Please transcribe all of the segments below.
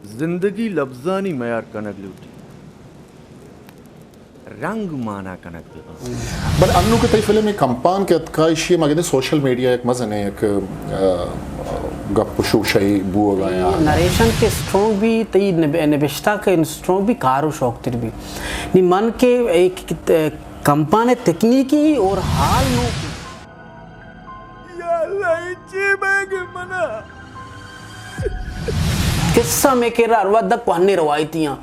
زندگی لبزانی میار کنگ لوٹی، رنگ مانا کنگ بہ بنت۔ بلے انوں کہ تئی فلم اے کمپان کہ اتکا، ایشی ءَ ما گندیں سوشل میڈیا یک مزنیں یک، آ، گپ و شوشے بوگا یا نریشن کہ اسٹرانگ بی، تئی نب-، نبشتہ کہ اسٹرانگ بی، کار و شوق تر بی۔ نی من کہ ایک کمپان تکنیکی اور حال نو یا اللہ، اے چی بیگ منا؟ قصہ مئے کرا ہر وھد کوہنیں روایتے آں۔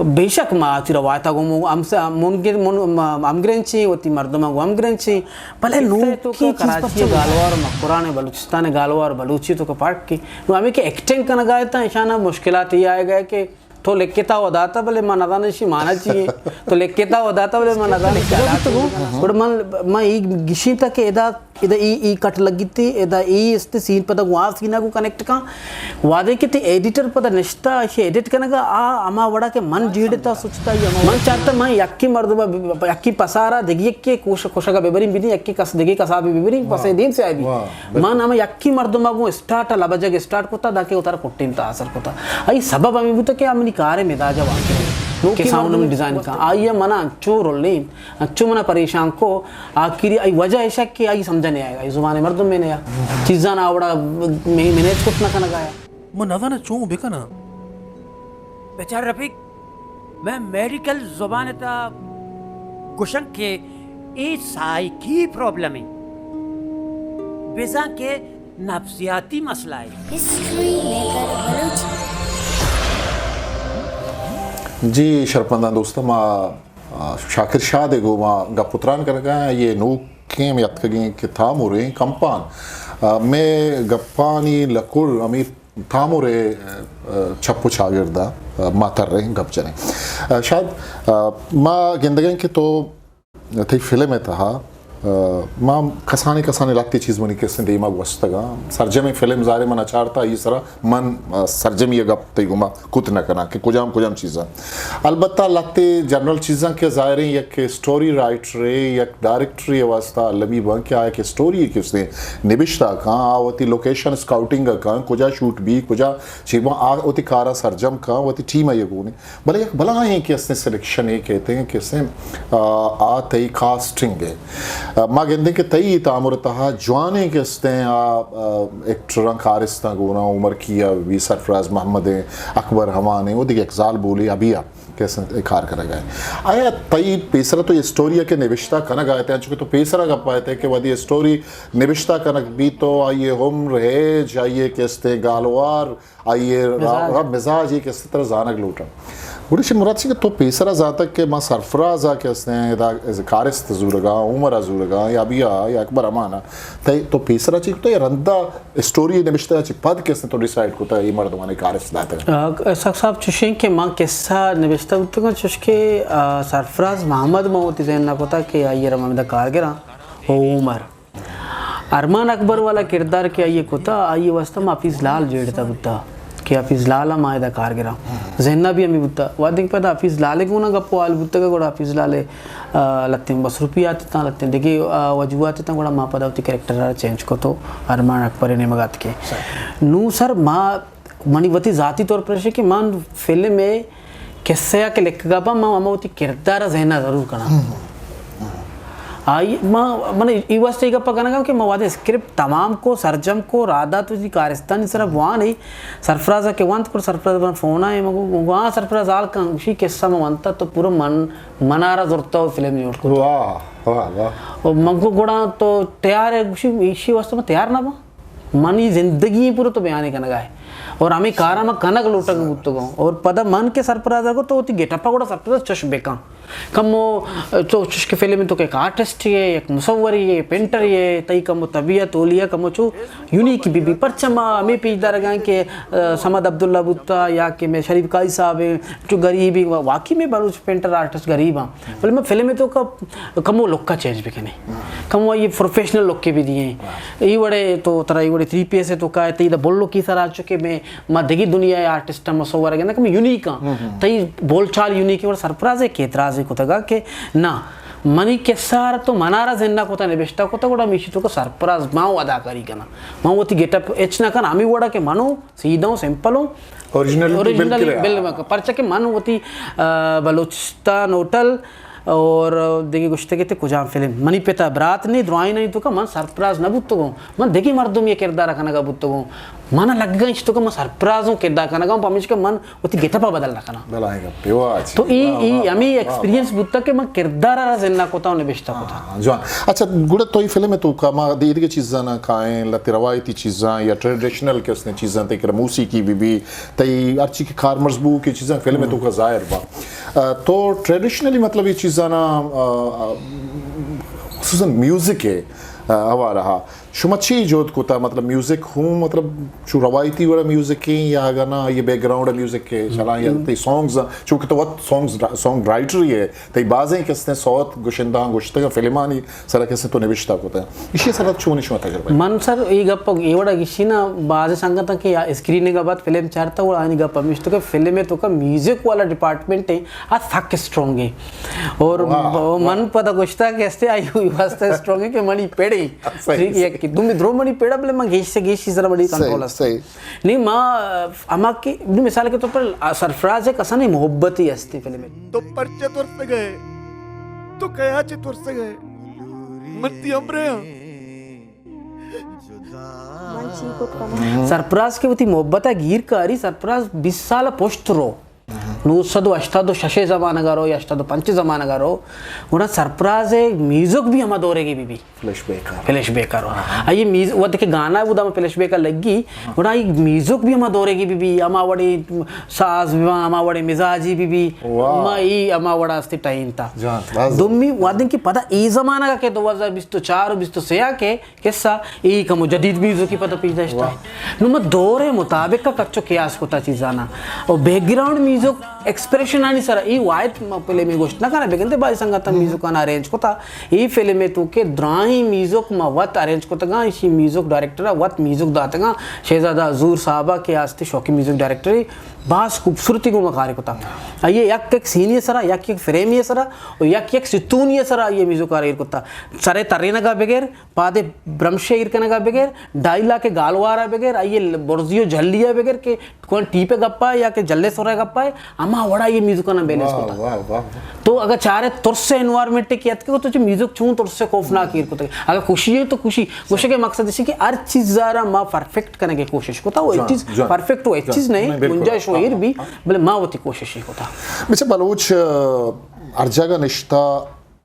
بے شک ما وتی روایت ءَ گوں ہم-، ہم-، ہمگرنچیں، وتی مردماں گوں ہمگرنچیں، بلے نوکیں چیز پرچہ گالوار مکران ءَ، بلوچستان ءِ گالوار بلوچی تو کہ پارٹ کی۔ نو ہمیں کہ ایکٹنگ کنگا اتاں، اشانا مشکلات یہ آئے گئے کہ تو لکھتا و داتا، بلے ما نزاناں ایشی معنی چی ایں۔ تو لکھتا و داتا، بلے ما نزاناں ایشی چالاکی ایں۔ گڑا من، من ای گشیں تا کہ ادا، ادا ای، ای کٹ لگیتی، ادا ای است سین پدا گوں آ سینا گوں کنیکٹ کن۔ وعدے کہ تی ایڈیٹر پدا نشتا، ایشی ایڈٹ کنگا، آ ہما وڑا کہ من جیڑتا سچتا، ای ہما من چارتا من یکی مردم، یکی پسارا دگی یکی کوش-، کوشگا ببریں بدیں، یکی کس دگی کسا بھی ببریں، پسے دیم سے آئی بھی۔ من ہما یکی مردم ءَ گوں اسٹارٹ ءَ لبجگ اسٹارٹ کتا، دانکہ وتارا کٹین تا آسر کتا۔ آئی سبب ہمیں بوتا کہ آ منی کار ءِ مزاج ءَ واقف ایں کہ ساؤنڈ ہم ڈیزائن کن۔ آئی ءَ منا انچو رلین، انچو منا پریشان کو، آخری آئی وجہ ایشا کہ آئی سمجھ نہیں آئے گا، آئی زبان مردم میں نیا چیزاں آوڑا میں مینیج کت نہ کنگا آیا۔ من نزاناں چون بکناں۔ بچار رفیق، من میڈیکل زبان تا گوشن کہ اے سائیکی پرابلم ایں، بزاں کہ نفسیاتی مسئلہ ایں۔ History maker Balochi. جی شرپنداں دوستاں، ما، آ، شاکر شاد ءَ گوں ما گپ و تران کنگا ایں، یہ نوکیں یتکگیں کہ تامریں کمپان، آ، مئے گپانی لکڑ ہمیں تامر ءِ، آ، چپ و چاگرد ءَ، آ، ما تریں گپ جنیں۔ آ، شاد، آ، ما گندگیں کہ تو تئی فلم ءِ تہا، آ، ما کسانیں کسانیں لہتے چیز منی کسیں دیما گوستگاں۔ سرجمیں فلم ظاہر ایں من نچارتا، آئی سرا من، آ، سرجمی ءَ گپ تئی گوما کت نہ کناں کہ کجام کجام چیزاں۔ البتہ لہتے جنرل چیزاں کہ ظاہر ایں یک اسٹوری رائٹرے، یک ڈائریکٹرے واسطہ المی باں کہ آ یک اسٹوری کسے نبشتہ کاں، آ وتی لوکیشن اسکاؤٹنگ کاں، کجا شوٹ بی، کجا چی باں، آ وتی کاراں سرجم کاں، وتی ٹیم ءَ گونے۔ بلے یک بلاہیں کہ استیں سلیکشن اے کہتے ہیں کہ استیں، آ، آ تئی کاسٹنگ ہے۔ آ، ما گندیں کہ تئی تامر تہا جوانیں کہ استیں، آ، آ، ایکٹراں کارستاں گونا، عمر کیا بی، سرفراز محمد ہیں، اکبر ہمان ہیں، وہ دیگہ یک زال بولی ابھی آ کہ استیں کار کرگا ہے۔ آیا تئی پیسرا تو اسٹوری کہ نبشتہ کنگا ہے، چونکہ تو پیسرا گپا ہے کہ ودی اسٹوری نبشتہ کنگ بی تو آئی عمر ہے، آئی کہ استیں گالوار، آئی ءِ را-، مزاج۔ را-، مزاج یہ کہ است ترا زانگ لوٹاں۔ گڑا شی مراد چی کہ تو پیسرا زانتگ کہ ما سرفراز ءَ کہ استیں ادا از کارست زورگا، عمر ءَ زورگا، یا بیا، یا اکبر امان ءَ۔ تئی تو پیسرا چی تو یہ رندا اسٹوری نبشتہ چی پد کہ استیں تو ڈیسائیڈ کتا یہ مردمانی کارست داتگ؟ آ، اسحاق صاحب چوشیں کہ ما قصہ نبشتہ بوتگاں چوش کہ، آ، سرفراز محمد ما وتی ذہن ءَ کتا کہ آئی ءَ را ما ادا کارگراں، او عمر۔ ارمان اکبر والا کردار کہ آئی ءَ کتا، آئی ءِ واسطہ ما حفیظ لال جیڑتا بوتا کہ حفیظ لال ءَ ما ادا کارگراں۔ ذہن ءَ بھی ہمیں بوتا۔ وہدے کہ پدا حفیظ لال ءِ گونا گپ و حال بوتگ، گڑا حفیظ لال ءِ، آ، لتیں مصروفیات اتاں، لتیں دگہ، آ، وجوہات اتاں، گڑا ما پدا وتی کریکٹر ءَ چینج کتو، ارمان اکبر ءِ نیمگا اتکیں۔ نوں سر ما منی وتی ذاتی طور پر ایش کہ من فلم ءِ قصہ ءَ کہ لکھگا باں، من ہما وتی کردار ءَ ذہن ءَ ضرور کناں۔ آئی ما، من ای واسطہ ای گپ کنگا کہ ما وہدے اسکرپٹ تمام کو، سرجم کو، راہ دات وتی کارستانی سرا بوان ای، سرفراز ءَ کہ وانت پر سرفراز من فون آئے، من گو، گو، ہاں سرفراز حال کن، گوشی قصہ من وانتا تو پورا من، منارا زرتا و فلم جوڑ کو۔ واہ، واہ، واہ۔ و من کو گڑا تو تیار ہے، گوشی ایشی واسطہ من تیار نہ باں۔ منی زندگی پورا تو بیانے کنگا ہے۔ اور ہمیں کارا من کنگ لوٹگ بوتگوں۔ اور پدا من کے سرپرازا کو تو وتی گیٹ اپا گڑا سرپراز چش بکن۔ کمو تو چش کے فلم تو کہ ایک آرٹسٹ ہے، ایک مصور ہے، پینٹر ہے، تئی کمو طبیعت اولیا کمو چو یونیک بی بی۔ پرچہ ما ہمیں پیش دارگاں کہ، آ، صمد عبداللہ بوتا یا کہ میں شریف قاضی صاحب ہیں، جو غریب ہیں، واقعی میں بلوچ پینٹر آرٹسٹ غریب ہیں۔ بلے من فلم ءِ توکا کمو لک ءَ چینج بکنیں، کمو آئی ءَ پروفیشنل لک ءَ بدئیں۔ اے وڑے تو ترا اے وڑے تھری پیس ءِ توکا تئی دا بولوکی سرا چکے میں ما دگہ دنیا ءِ آرٹسٹ ءَ مصور ءَ گنداں کہ یونیک آں۔ تئی بول چال یونیک ایں، وڑ سرپرازے کہ اعتراضے کتگا کہ نہ، منی قصہ ءَ را تو منارا زندہ کتا، نبشتہ کتا، گڑا میشی تو کہ سرپراز ما اداکاری کناں، ما وتی گیٹ اپ اچ نہ کناں، ہمے وڑا کہ منو سیدھا ہوں، سمپل ہوں، اوریجنلٹی اوریجنل بالکل ہے۔ بل مکن۔ پرچہ کہ من وتی، آ، بلوچستان ہوٹل اور دگہ گوشتگ ات کجام فلم، منی پتا برات نے درائیں نہیں تو کہ من سرپراز نہ بوتگوں، من دگہ مردم یہ کردار کنگا بوتگوں، من لگا اش تو کہ من سرپراز ہوں کردار کنگا ہوں، پمیشکہ من وتی گیٹ اپ ءَ بدل نہ کناں۔ بلائیں گپے، واہ جی، تو ای، واہ، ای واہ، ہمیں واہ، ایکسپیرینس واہ۔ بوتا کہ من کردار ءَ را زندہ کتا و نبشتہ کتا۔ ہاں، جوان۔ اچھا، گڑا تو ای فلم ءِ توکا ما دیدگے چیزاں نہ کائیں، لہتے روایتی چیزاں یا ٹریڈیشنل کسیں چیزاں، تئی کرا موسیقی بی بی، تئی ہرچی کہ کارمرز بو کہ چیزاں فلم ءِ توکا ظاہر با۔ آ، تو ٹریڈیشنلی مطلب یہ چیزاں نا، آ، آ، خصوصاً میوزک ءِ، آ، حوالہ ءَ شما چی جہد کتا؟ مطلب میوزک ہوں، مطلب چو روایتی وڑا میوزک ہیں یا اگر نا یہ بیک گراؤنڈ میوزک ہے چلا یا تئی سانگز، چونکہ تو وت سانگز، سانگ رائٹر ہی ہے، تئی بازیں کستے سوت گشندہ گشتگا فلمانی سرا کستے تو نوشتہ کتا۔ اسی سرا چونی شما تجربہ؟ من سر یہ گپ یہ وڑا گشی نا، باز سنگت کہ اسکریننگ بعد فلم چارتا وڑا آنی گپ ہمیش تو کہ فلم ہے تو کا میوزک والا ڈپارٹمنٹ ہے، آ سک اسٹرانگ ہے۔ اور واہ، واہ۔ من پدا گشتا کہ استے آئی ہوئی واسطہ اسٹرانگ ہے کہ منی پیڑے صحیح، ٹھیک ہے، صحیح۔ کہ دومی درو منی پیڑا بلے من گیش سے گیش چیز منی صحیح، کنٹرول است۔ صحیح۔ نہیں، ما ہما کہ، نی مثال کے طور پر، آ، سرفراز ایک اصل محبت ہی ہستی فلم میں۔ تو پرچہ ترس گئے، تو کیا چے ترس گئے، من تی امرے ہاں۔ من چی کت کناں؟ سرفراز کے وتی محبت گیر کاری، سرفراز بیس سال پشت رو۔ نو سد و ہشتاد و شش زمانگ ءَ رو یا ہشتاد و پنچ زمانگ ءَ رو، گڑا سرپراز ءِ میوزک بھی ہما دورے گی بی بی۔ فلیش بیک ءَ۔ فلیش بیک ءَ رو۔ آئی میوز-، وقت کہ گانا بودا ہما فلیش بیک ءَ لگی، گڑا آئی میوزک بھی ہما دورے گی بی بی، ہما وڑے ساز بھی، ہما وڑے مزاجی بی بی، واہ۔ ہما ای ہما وڑا استے ٹائم تا۔ جان، واہ۔ دومی وادن کی پدا ای زمانگ ءَ کہ دو ہزار بیست و چار و بیست و سہ ءَ کہ قصہ ای کمو جدید میوزک کی پتہ پیش داشتہ۔ واہ۔ نو ما دور مطابق کا کچو قیاس کتا چیزانا۔ او بیک گراؤنڈ میوزک ایکسپریشن آنی سر ای واحد ما فلم گوشت نہ کنا، بگندے بائی سنگت میوزک آنا ارینج کتا۔ ای فلم تو کہ دراہیں میوزک ما وت ارینج کتگا، اسی میوزک ڈائریکٹر وت میوزک داتگا، شہزادہ حضور صاحبہ کہ آستے شوقی میوزک ڈائریکٹر، باز خوبصورتی گو ما کار کتا۔ آئیے یک یک سینی سرا، یک یک فریمی سرا، او یک یک ستونی سرا آئیے میوزک کار کتا۔ سرے ترینگا بغیر، پادے برمشے ایر کنگا بگر، ڈائیلاگ ءِ گالوارا بگر، آئی ءِ برزی و جھلی ءَ بگر کہ کوان ٹیپ ءِ گپا یا کہ جھلے سر ءِ گپا، ہما وڑا یہ میوزک نا بیلنس واہ، کتا۔ واہ، واہ، واہ۔ تو اگر چارے ترس ءِ انوائرمنٹ کہ اتکے تو چہ میوزک چون ترس ءِ خوفناک ایر کتا۔ اگر خوشی ہے تو خوشی، گوشے کے مقصد اسی کہ ہر چیز زارا ما پرفیکٹ کنگے کوشش کتا، وہ ایک جان، چیز جان۔ پرفیکٹ وہ ایک جان۔ چیز نہیں، نہیں، بالکل۔ گنجائش وہ ایر بھی، ہاں، ہاں۔ بلے ما وتی کوشش ہی کتا۔ بچہ بلوچ، آ، ہر جگہ نشتا،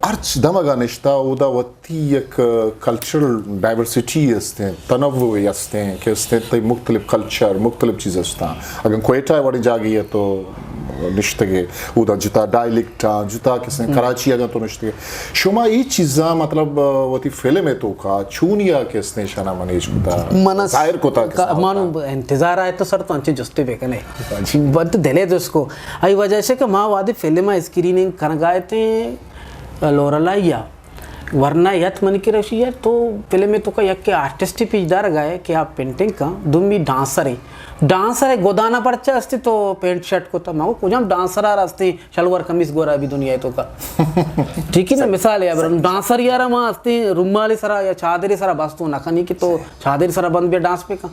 ہرچ دمگا نشتا، اودا وتی یک کلچرل ڈائیورسٹی استیں، تنوع استیں کہ استیں، تئی مختلف کلچر، مختلف چیز استاں۔ اگر کوئٹہ وڑیں جاگے تو نشتگے، اودا جتا ڈائلیکٹاں، جتا کسیں، کراچی اگر تو نشتگے، شما ای چیزاں مطلب وتی فلم ءِ توکا چونیا کسیں شنا منیج کتا، من ظاہر کتا کسیں من ہوتا۔ انتظار آئے تو سر تو انچے جستے بکنے۔ جی۔ بنت دلے دس کو۔ ای وجہ سے کہ ما وادی فلم اسکریننگ کنگائے تھے، لورلائی ءَ۔ ورنہ یت منی کرا شی ءَ تو فلم ءِ توکا یک آرٹسٹ پیش دارگ ءَ کہ آ پینٹنگ کن، دومی ڈانسر ہے۔ ڈانسر ہے، گدانا پرچہ استی تو پینٹ شرٹ کتا۔ ما کجام ڈانسر آ راستے شلوار قمیص گورا بھی دنیا ءِ توکا۔ ٹھیک ہے نا، مثال ہے، اب ڈانسر یارا ما استی رومال سرا یا چادر سرا بس تو نہ کنی کہ تو چادر سرا بند بیا ڈانس پہ کن۔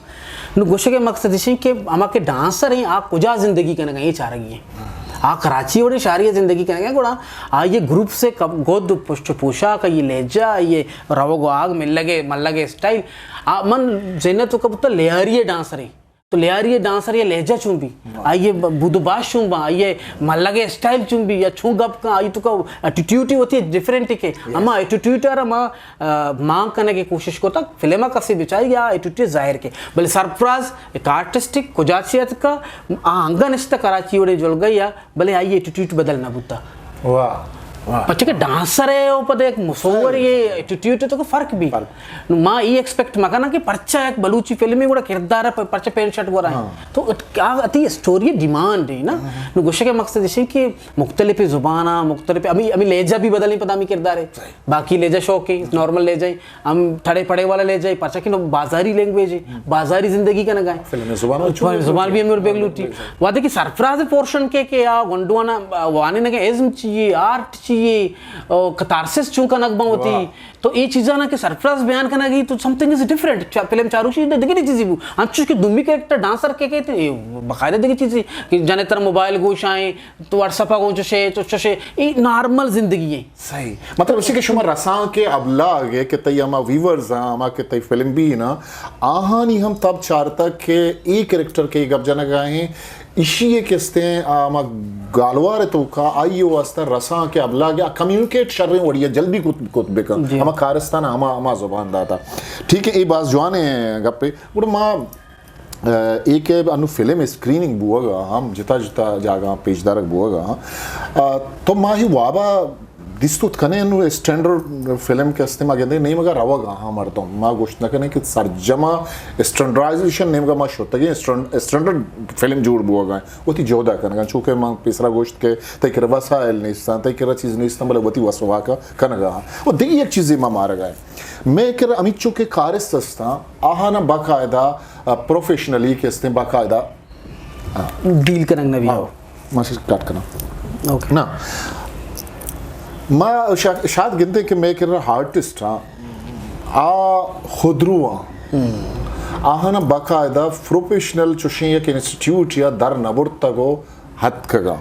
نو گوشگ ءِ مقصد اش کہ ہما کہ ڈانسر ہیں، آ کجا زندگی کنگ ءَ ہیں، اے چارگی ہیں۔ آ کراچی وڑیں شہری ءَ زندگی کنگ ءَ ہیں، گڑا آئی ءِ گروپ سے کب-، گد، پشت پوشاک، آئی ءِ لہجہ، آئی ءِ روگ و آگ، ملگ ءِ، ملگ ءِ اسٹائل۔ آ من ذہن ءِ توکا بوتا لیاری ءِ ڈانسر ہیں۔ تو لیاری ءِ ڈانسر یا لہجہ چون بھی، آئی ءِ ب-، بود و باش چون با، آئی ءِ ملگ ءِ اسٹائل چون بھی، یا چون گپ کن، آئی توکا ایٹیٹیوڈ ہی ہوتی ہے، ڈفرنٹ ہے کہ ہما ایٹیٹیوڈ ءَ را ما آ، مان کنگ ءِ کوشش کتگ، فلم ءَ کسے بچاری یا ایٹیٹیوڈ ظاہر کے، بلے سرفراز ایک آرٹسٹ ہے، کجا چہ اتکا، آ انگا نشتہ کراچی وڑیں جلگہ یا، بلے آئی ایٹیٹیوڈ بدل نہ بوتا۔ واہ، واہ۔ پچے کہ ڈانسر ہے، او پد ایک مصور ہے، ایٹیٹیوڈ تو فرق بھی۔ فرق۔ نو ما ای ایکسپیکٹ مکنا کہ پرچہ ایک بلوچی فلم ہے، گڑا کردار ہے، پرچہ پینٹ شرٹ گورا ہے۔ ہاں۔ تو ات-، آ، اتی اسٹوری ڈیمانڈ ہے نا۔ ہاں۔ نو گوشگ ءِ مقصد اش ہے کہ مختلف زباناں، مختلف، ہمیں، ہمیں لہجہ بھی بدلیں پدا ہمیں کردار ہے۔ صحیح۔ باقی لہجہ شوق ہے، نارمل لہجہ ہے۔ ہم تھڑے پڑے والا لے جائے، پرچا کہ نو بازاری لینگویج ہے، بازاری زندگی کنگا ہے۔ فلم زبان، فلم زبان بھی ہمیں اور بیگ لوٹی۔ وہدے کہ سرفراز پورشن کے، کہ آ گنڈوانا، آ، وانے نگے ازم چی، آرٹ چی، یہ، او، کتارسس چون کنگ بن ہوتی۔ واہ۔ تو اے چیزاں نا کہ سرفراز بیان کنگ ای تو سم تھنگ از ڈفرنٹ۔ چا-، فلم چاروشی دگہ چیزی بو۔ انچوش کہ دومی کریکٹر ڈانسر کے کہتے ہیں، باقاعدہ دگہ چیزی کہ جانے تر موبائل گوش آئیں، تو واٹس ایپ گون چوشے، تو چوشے، اے نارمل زندگی ہے۔ صحیح۔ مطلب اسی کہ شما رساں کے ابلاغ ہے کہ تئی ہما ویورز ہیں، ہما کہ تئی فلم بھی نا، آہانی ہم تب چارتا کہ اے کریکٹر کے گپ جنگ آئے ہیں، ایشی ء کہ استیں، آ، ہما گالوار ء توکا آئی ء واستہ رساں کہ ابلاگ ء کمیونیکیٹ شریں وڑی ء جلدی کت، کت بکن۔ جی۔ ہما کارستان ء ہما، ہما زبان داتا۔ ٹھیک ہے، اے باز جوانیں گپے۔ گڑا ما، آ، اے کہ انو فلم اسکریننگ بوگا ہم جتا جتا جاگہ پیش دارگ بوگا، آ، تو ما ہی وابا دیستوت کنے انو اسٹینڈرڈ فلم کہ استیں ما گندے نیمگا روگا ہاں مردم، ما گوشت نہ کنے کہ سرجما اسٹینڈرڈائزیشن نیمگا ما شتگیں، اسٹینڈ-، اسٹینڈرڈ فلم جوڑ بوگا ہیں، وتی جہدا کنگا، چونکہ من پیسرا گوشت کہ تئی کرا وسائل نیستاں، تئی کرا چیز نیستاں، بلے وتی وس واکا کنگا ہاں۔ و دیگہ یک چیزے ما مارگا ہیں، میں کرا ہمیچو کہ کارست استاں، آہانا باقاعدہ، آ، پروفیشنلی کہ استیں باقاعدہ ڈیل کنگ نہ بی۔ ہاں، ما اسے کٹ کناں۔ اوکے۔ نا، ما شا-، شاید گندے کہ میں کرا آرٹسٹ ہاں، آ خودرو ہاں۔ آہانا باقاعدہ پروفیشنل چوشیں یک انسٹیٹیوٹ یا در نبرتگ و ہتکگا۔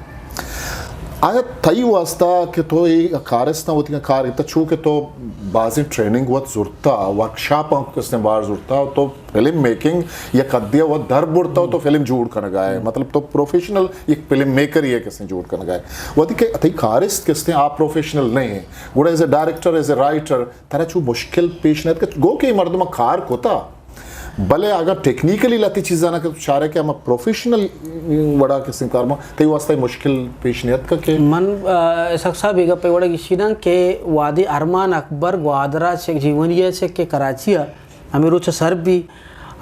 آیا تئی واسطہ کہ تو اے کارستاں وتی کار ایتا، چو کہ تو بازیں ٹریننگ وت زرتا، ورکشاپ ہم کسیں بار زرتا، تو فلم میکنگ یک حدے ء وت در برتا و تو فلم جوڑ کنگا ہے، مطلب تو پروفیشنل یک فلم میکر ہی ہے کسیں جوڑ کنگا ہے۔ وتی کہ تئی کارست کسیں آ پروفیشنل نہیں ہے، گڑا as a director, as a writer, ترا چو مشکل پیش نہ اتکا؟ گو کہ اے مردم کار کتا، بلے اگاں ٹیکنیکلی لہتے چیزاں کہ چارے کہ ہما پروفیشنل وڑا کسیں کار ما، تئی واسطہ مشکل پیش نہ اتکا کہ؟ من، آ، اسحاق صاحب، اے گپ ء وڑا گشیناں کہ وہدے ارمان اکبر گوادر ء چہ، جیونی ء چہ کہ کراچی ء ہمے روچ ء سر بی،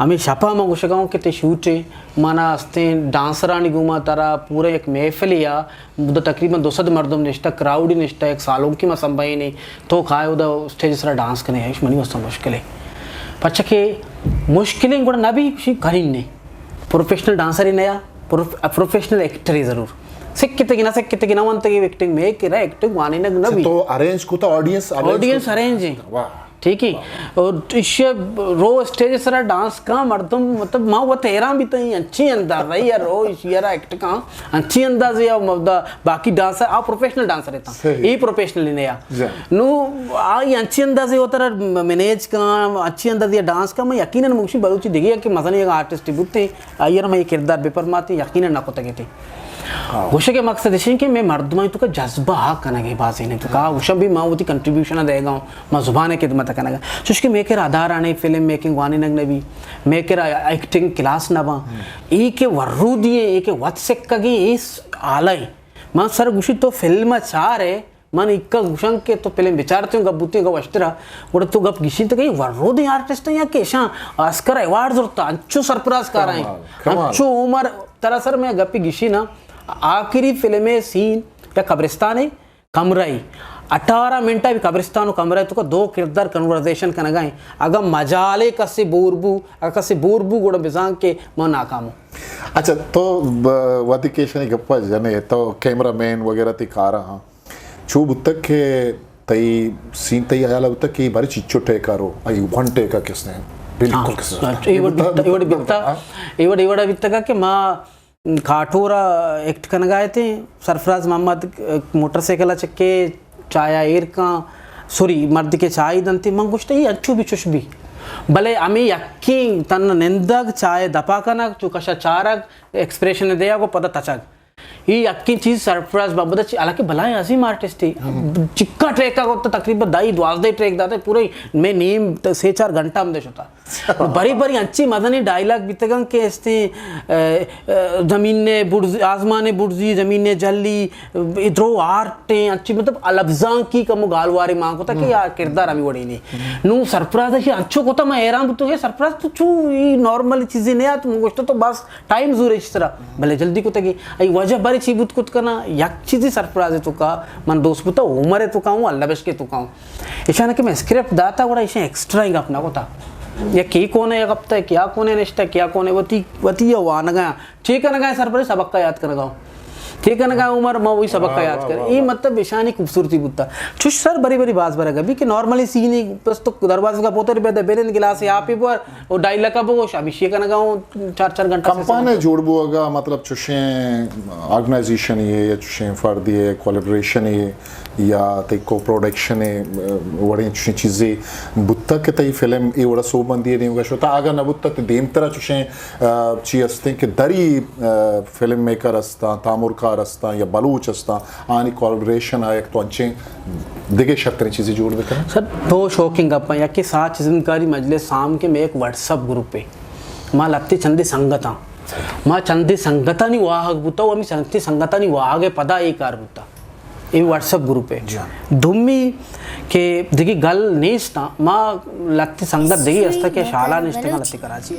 ہمے شپ ء من گوشگا اوں کہ تئی شوٹ ء مانا استیں ڈانسرانی گوما ترا پورا یک محفلے ء، اودا تقریباً دو سد مردم نشتہ، کراؤڈ نشتہ، یک سالونکے ما سمبھائینے، تو کائے اودا اسٹیج سرا ڈانس کنے، ایش منی واسطہ مشکل ہے۔ پرچہ کہ مشکلیں گڑا نہ بی، شی کنین نے۔ پروفیشنل ڈانسر ہی نیا، پروف-، پروفیشنل ایکٹر ہی ضرور۔ سکتگی نہ سکتگی نہ ونتگی ایکٹنگ میں کرا ایکٹنگ وانینگ نہ بی۔ تو ارینج کو تو آڈینس، آڈینس ارینج ہیں۔ واہ۔ ٹھیک ہے۔ اور ایشی رو اسٹیج سرا ڈانس کا مردم، مطلب، ما وت حیران بیتا، انچیں اندازہ یا رو ایشی را ایکٹ کا، انچیں اندازہ یا مبدا باقی ڈانسر، آ پروفیشنل ڈانسر ایتا۔ صحیح۔ اے پروفیشنل نہیں آ۔ جی۔ نو آ انچیں اندازہ ہوتا را مینیج کا، انچیں اندازہ ڈانس کا، میں یقیناً مگشی بلوچی دیگه کہ مزنی آرٹسٹ بوتے، آئی ء را من اے کردار بہ پرماتیں، یقیناً نہ کتگ ایت۔ ہاں۔ گوشگ ء مقصد اش انت کہ مئے مردمانی توکا جذبہ ہا کنگ ء بازینے توکا، ہاں۔ گوشاں بھی ما وتی کنٹریبیوشن ء دئیگا اوں، ما زبان ء خدمت ء کنگ ء۔ چوشکہ مئے کرا ادارہ نے، فلم میکنگ وانینگ نہ بی، مئے کرا ایکٹنگ کلاس نہ باں۔ ہاں۔ اے کہ ورودی ایں، اے کہ وت سکگیں، اے س-، آلہ ایں۔ من سر گوشی تو فلم ء چار ئے، من ایکا گوشاں کہ تو فلم بچارتے گپ بوتے گپ وشترا، گڑا تو گپ گشی تو کہ ورودیں آرٹسٹ یا کہ اشاں آسکر ایوارڈ زرتا، انچو سرپراز کار ہیں، کمال، کمال۔ انچو عمر، ترا سر میں گپی گشی نا، آخری فلم سین یا قبرستان ہے، کمرہ ای، اٹھارہ منٹ بھی قبرستان و کمرہ تو کا دو کردار کنورزیشن کنگا ہیں۔ اگر مجالے کسی بور بو، اگر کسی بور بو گڑا بزان کہ ما ناکام ہوں۔ اچھا، تو ب-، وتی کیشنی گپا جنے، تو کیمرہ مین وغیرہ تی کارا ہاں۔ چو بوتگ کہ تئی سین تئی حیال بوتگ کہ بارے چیچو ٹیکا رو، آئی ون ٹیکا کس نے؟ بالکل ہاں، کس نے؟ اچھا، اے وڑ بیتا، اے وڑ بیتا، ہاں۔ اے وڑ، اے وڑ بیتگا کہ ما کاٹورا ایکٹ کنگا اتیں، سرفراز محمد موٹر سائیکل چکے چایا ایر کاں، سوری، مرد کے چائے دنتے، من گوشت، اے انچو بھی چش بھی۔ بلے ہمیں یکیں تن نندگ، چائے دپا کنگ، چو کشا چارگ، ایکسپریشن دیگ و پدا تچگ۔ اے یکیں چیز سرپرائز بابت چی، حالانکہ بلائیں عظیم آرٹسٹ ہے۔ ہم۔ چکا ٹریک کا وقت تقریباً دائی دوازدہ ٹریک داتے، پورے میں نیم ت-، سے چار گھنٹہ ہم دے شتا۔ بری بری انچی مزنی ڈائیلاگ بیتگن کہ استیں، ا، ا، زمین نے برز-، آزمان نے برزی، زمین نے جلی، ادرو آرٹ ہیں، انچی مطلب الفزان کی کمو گالوارے مان کو تا کہ ہم۔ یا کردار ہمیں وڑی نہیں۔ ہم۔ نو سرپرائز ہے انچو کو تا میں حیران بوتوں کہ سرپرائز تو چو یہ نارمل چیزیں نہیں آت، من گوشتا تو بس ٹائم زور اش سرا، بلے جلدی کتگی۔ ای وجہ بارے چی بوت کت کنا؟ یک چیزی سرپرائز توکا من دوست بوتا، عمر توکا ہوں، اللہ بشکے توکا ہوں۔ ایشاں کہ میں اسکرپٹ داتا، گڑا ایشاں ایکسٹرا ہی گپ نہ کتا۔ یا کی کونے گپتا، کیا کونے نشتا، کیا کونے وتی، وتی یا وانگا، چی کنگا سرپرائز سبق کا یاد کنگا۔ چے کنگا عمر، ما وہی سبق کا یاد کر. یہ مطلب ایشانی خوبصورتی بوتا. چوش سر بری بری باز برگا بھی کہ نارملی سینی بس تو دروازے کا پوتر بے دے، بیرن گلاس آپی بور، او ڈائیلاگ بگوش، ہمیشی کنگا ہوں چار چار گھنٹہ. کمپانے جوڑ بوگا، مطلب چوشیں آرگنائزیشن یہ یا چوشیں فردی کولیبریشن یہ یا تئی کو پروڈکشن وڑیں چوشیں چیزے بوتا کہ تئی فلم اے وڑا سوبمندی نیمگا شوتا؟ اگا نہ بوتا تو دیمترا چوشیں چی ہستیں کہ دری فلم میکر ہستاں، تامرکار ہستاں یا بلوچ ہستاں، آنی کولیبریشن آ یک تو انچیں دگہ شرتریں چیزے جوڑ بکناں؟ سر، دو شوقیں گپاں. یکے ساچ زندکاری مجلس سام کہ میں ایک واٹس اپ گروپ ہے، ما لتے چندے سنگتاں، ما چندے سنگتانی واہگ بوتا، و ہمیں چندے سنگتانی واہگ پدا اے کار بوتا. اے واٹس اپ گروپ ہے. دومی کہ دگہ گل نیستاں، ما لتے سنگت دگہ ہستا کہ شالا نشتگاں لتے کراچی.